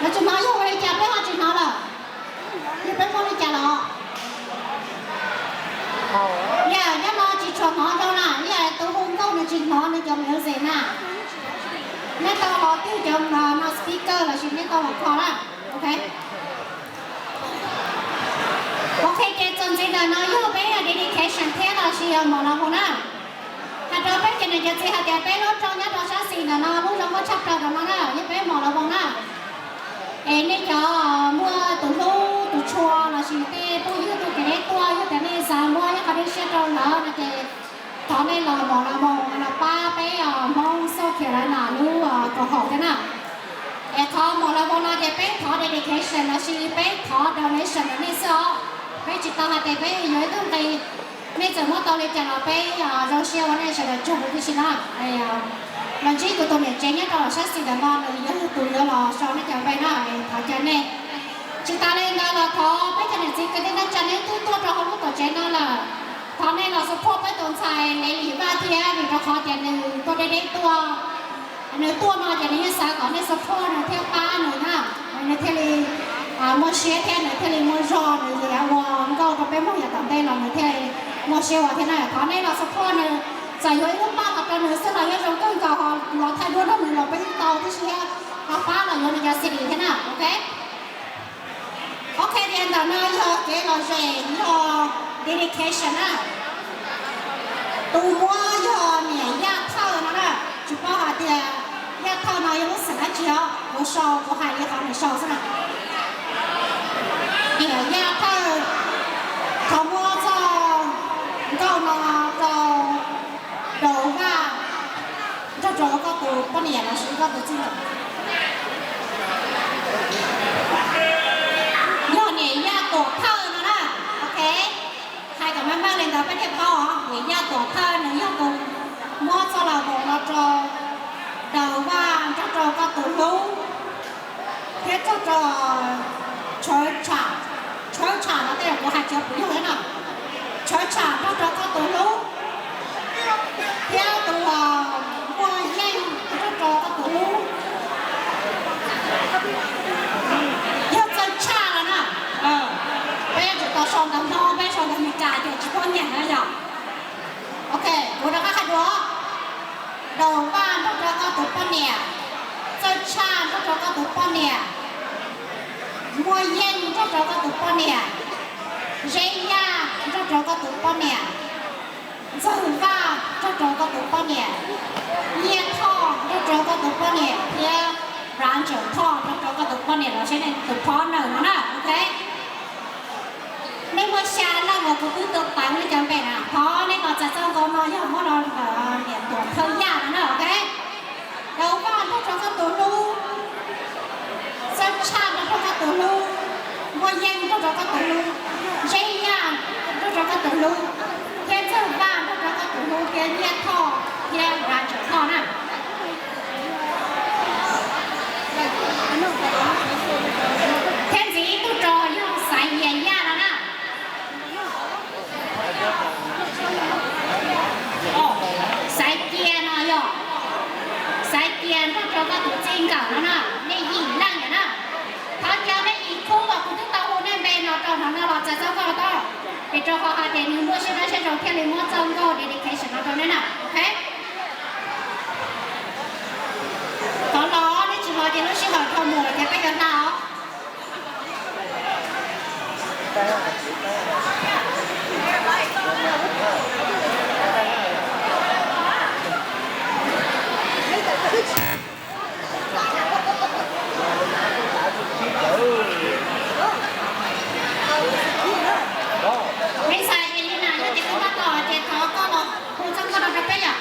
Tsis hnov yog ua li cas peb ho tsis hnov lawm? Yog peb muaj li cas los? Yog nyob no tsis tshua hnov zoo na, yog tus hu nkauj nws tsis hnov nws cov music na. Nej tau los twb cov no speaker los sis nej tau los kho na. Ok. Ok, ces txuas ntxiv ntawm no yog peb dedication thiab los sis yog mom los mus na. Hais rau peb cov niam cov txiv hais tias peb lub rooj nyob rau sab xis ntawm no lub zoo nkauj tshaj plaws rau no na, yog peb mom los mus na. Es nej cov muaj tus hlub tus tshua los sis tej phooj ywg tuaj kev deb tuaj, yog tias nej xav muab ib qho dej siab rau lawv no ces thov nej los mom los mus los pab peb Hmoob xoj khiav lawv nam lub kaum haum thiab na. Es thov mom los mus no ces peb thov dedication los sis peb thov donation rau nej xwb os. Peb tsis tau hais tias peb yuav ib tug nqi, nej txawm muab tau li cas los peb zoo siab ua nej sawv daws tsaug huv tib si na. Los ntsib kuv tus niam tsev nyob rau sab xis ntawm no, nws yog tus yuav los sau nej cov npe na, thov caw nej. Tsis tas li ntawd los thov peb cov niam txiv kwv tij neej tsa nej twb tuaj rau hauv lub tuam tsev no lawm, thov nej los support peb tus ntxhais Lev Lis Vaj thiab, vim rau qhov tias nws tuaj deb deb tuaj. Nws tuaj no ces nws yeej xav kom nej support nws thiab pab nws na, nws thiaj li muaj siab thiab nws thiaj li muaj zog, nws yuav ua nkauj rau peb Hmoob yav tom ntej los nws thiaj li muaj siab ua thiab na. Thov nej los support nws, txawm yuav ib lub paj los rau nws xwb los yeej zoo kawg nkaus, ho los thaij duab rau nws los peb yeej tau tib si thiab, ho pab los yuav nws cov C D thiab na. Ok. Ok, ces ntawm no yog kev lom zem yog dedication na. Tus muab yog niam Yaj Thawj no na, tsis paub hais tias Yaj Thawj no yog lub xeem dab tsi os, kuv sau kuv hais li qhov nws sau xwb na. Niam Yaj Thawj, thov muab txoj nkauj no rau Daus Vaj nrog rau koj tus poj niam los sis koj tus txij nkawm. Yog niam Yaj Tuam Thawj no na. Ok, hais kom meej meej li ntawd peb thiaj paub os. Niam Yaj Tuam Thawj nws yog tus muab txoj laus vos no rau Daus Vaj nrog rau koj tus hlub thiab nrog rau Tshawv Tsham. Tshawv Tsham no tej zaum kuv hais tsis yog kuv yog thiab no. Tshawv Tsham nrog rau koj tus hlub thiab tus Muaj Yeej nrog rau koj tus hlub. Yog Txawj Tshaj no na. Peb yuav tsum tau sau ntawv Hmoob, peb sau ntawv Meskas ces tsis pom nyiam na yom. Ok, kuv rov qab hais dua. Daus Vaj nrog rau koj tus poj niam, Txawj Tshaj nrog rau koj tus poj niam, Muaj Yeej nrog rau koj tus poj niam, Zeb Yaj nrog rau koj tus poj niam, Ntxawg Vaj nrog rau koj tus poj niam, Nyiaj Thoj nrog rau koj tus poj niam thiab Rav Ntsaum Thoj nrog rau koj tus poj niam los seb nej tus phov nawm no na, ok. Nej muaj xya leej uas kuv twb tuav tawv nej cov npe na, thov nej los txais txoj nkauj no yog muab rau niam Tuam Thawj Yaj no na, ok. Daus Vaj nrog rau koj tus hlub, Txawj Tshaj nrog rau koj tus hlub, Muaj Yeej nrog rau koj tus hlub, Zeb Yaj nrog rau koj tus hlub, thiab Ntxawg Vaj nrog rau koj tus hlub thiab Nyiaj Thoj thiab Rav Ntsaum Thoj na. Thiab ntxiv ib tug rau yog Xaiv Yias Yaj no na. Xaiv Cia no yog, Xaiv Cia nrog rau koj tus txij nkawm no na, nej yim leej na. Thov caw nej yim khub uas kuv twb tau hu nej npe no rau hnub no los txais txoj nkauj tau, vim rau qhov hais tias nws muaj siab dawb siab zoo thiaj li muab txoj nkauj dedication no rau nej na, ok. Thov los, nej tsis los ces lub sij hawm dhau mus ces peb yuav hla os. Maiv Xais Elina, yog tias koj tab tom ces thov koj los hu txoj nkauj no rau peb yom.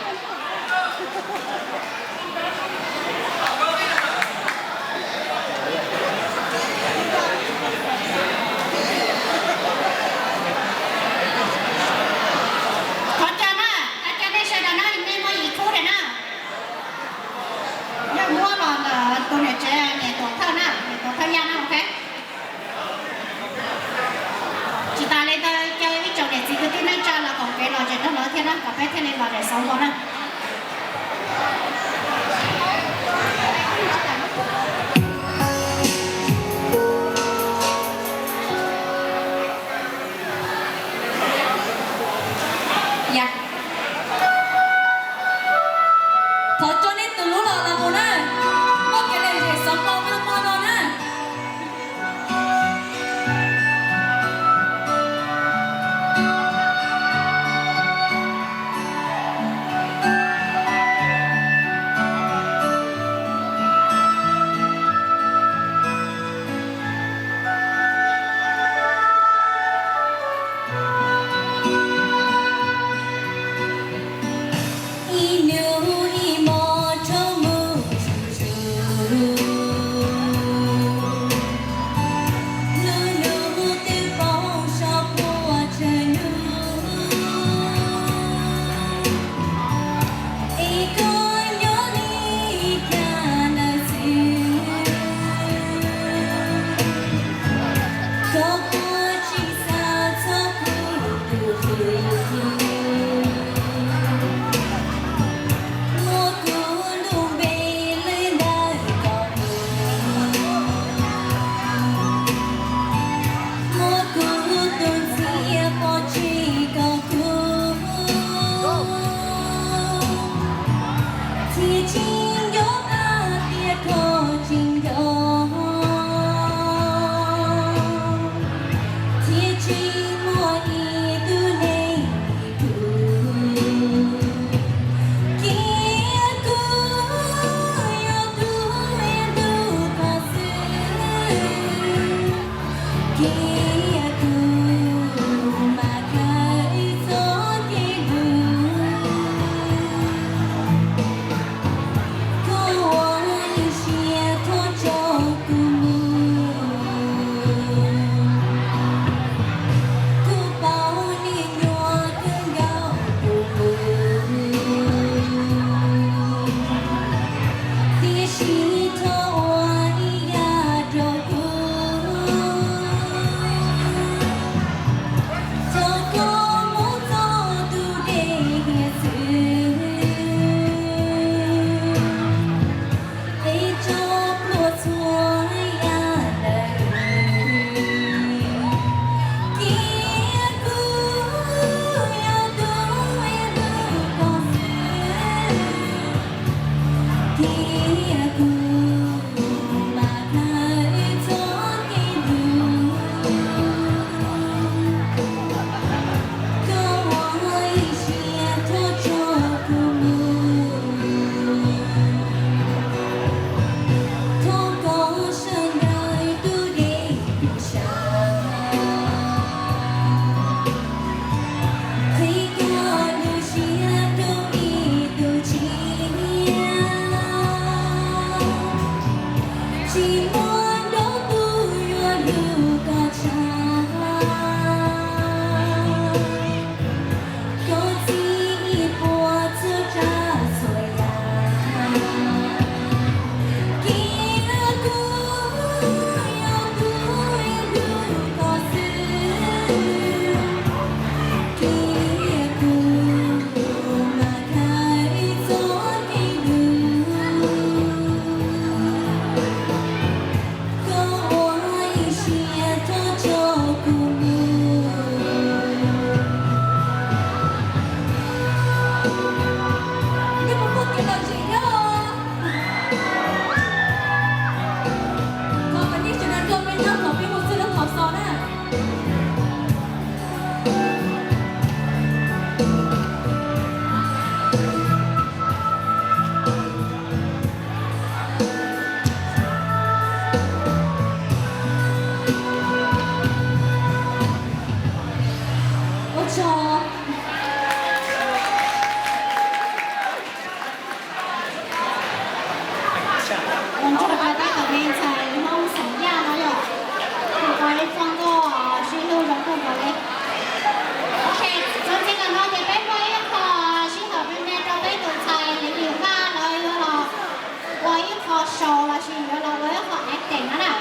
Sau los sis yuav los ua ib qho acting no na.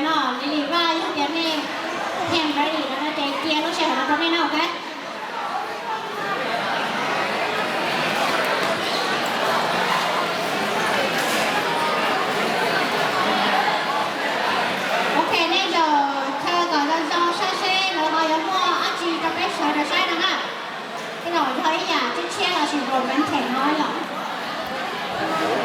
No, Lily Vaj, yog tias nej ready no ces cia lub sij hawm no rau nej na, ok. Ok, nej zaum chaw kom zoo zoo saib seb lawv ho yuav muaj dab tsi rau peb sawv daws saib no na. Tej zaum yog ib yam tshiab tshiab los sis romantic no yom.